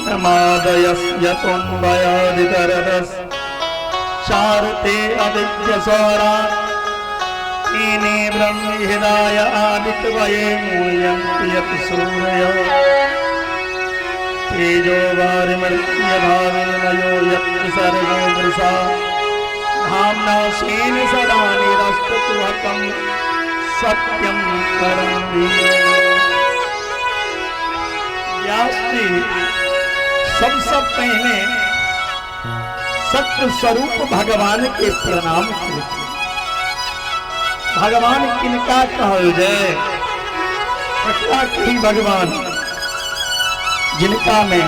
नमादयस्यतोऽन्वयादितरतस् चारुते अविद्यस्वरा तेने ब्रह्महृदाय आदित्वये मूयन्ति यत् सूरय तेजो वारिमृत्यभाविनिमयो यत्र सर्गो मृषा धाम्ना स्वेन सदा निरस्तकुहकं सत्यं परं धीमहि। व्यास जी सबसे पहले सत्य स्वरूप भगवान के प्रणाम किए। भगवान किनका कहल जाए? ककरा कही भगवान? जिनका में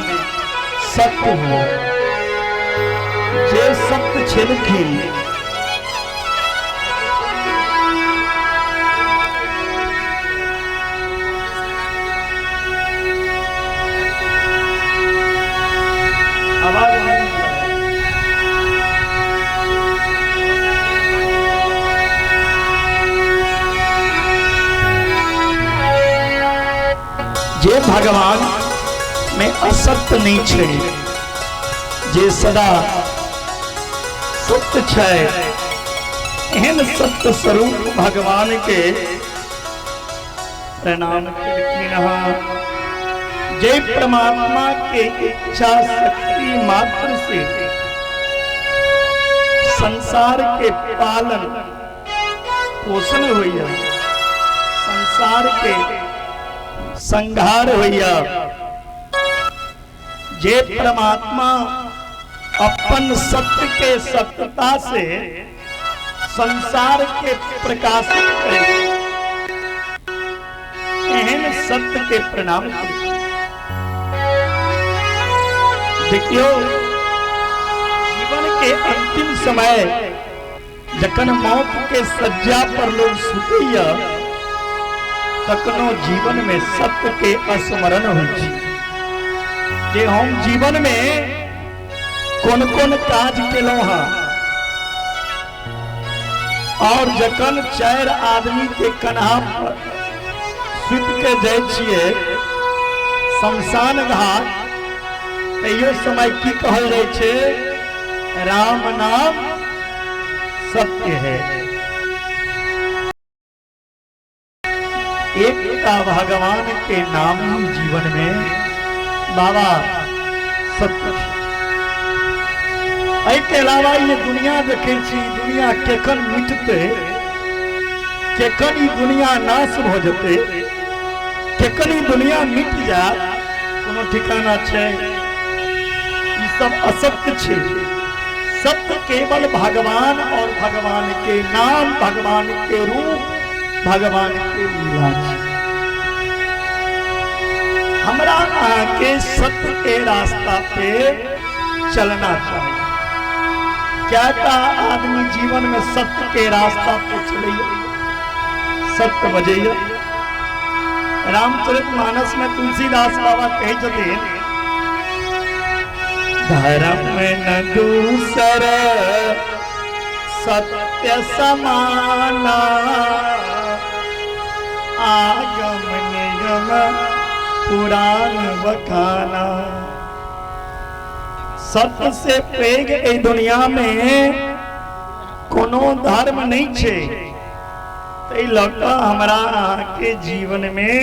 सत्य हो, जे सत्य छलखिन। आवाज नहीं। जे भगवान में असत्य नहीं छै, जे सदा सत्य छै, एहन सत्य स्वरूप भगवान के प्रणाम केलखिन हँ। जे परमात्मा के इच्छा शक्ति मात्र से संसार के पालन पोषण होइया, संसार के संहार होइया, जे परमात्मा अपन सत्य के सत्यता से संसार के प्रकाशित करे, एहन सत्य के प्रणाम करी। देखियो, जीवन के अंतिम समय जखन मौत के सज्जा पर लोग सुतैया, तखनो जीवन में सत्य के स्मरण होइ छै जे हम जीवन में कोन कोन काज केलहुँ हँ। और जखन चारि आदमी के कन्हा पर सुति के जाइ छियै शमशान घाट, तैयो समय की कहल जाइ छै? राम नाम सत्य है। एकटा भगवान के नाम ही जीवन में बाबा सत्य छै। एहिके अलावा ये दुनिया देखै छी, दुनिया केखन मिटतै, केखन ई दुनिया नाश भऽ जेतै, केखन ई दुनिया मिट जायत, कोनो ठिकाना छै? ई सब असत्य छै। सत्य केवल भगवान और भगवान के नाम, भगवान के रूप, भगवान के लीला छै। हमरा अहाँके सत्य के रास्ता पे चलना चाहिए। क्या आदमी जीवन में सत्य के रास्ता पे चलैया, सत्य बजैया? रामचरित मानस में तुलसीदास बाबा कहै छथिन, धर्म न दूसर सत्य समाना, आगम निगम पुराण बखाना। सत्य से पैघ एहि दुनिया में कोनो धर्म नहीं छै। ताहि लऽ कऽ हमरा अहाँके जीवन में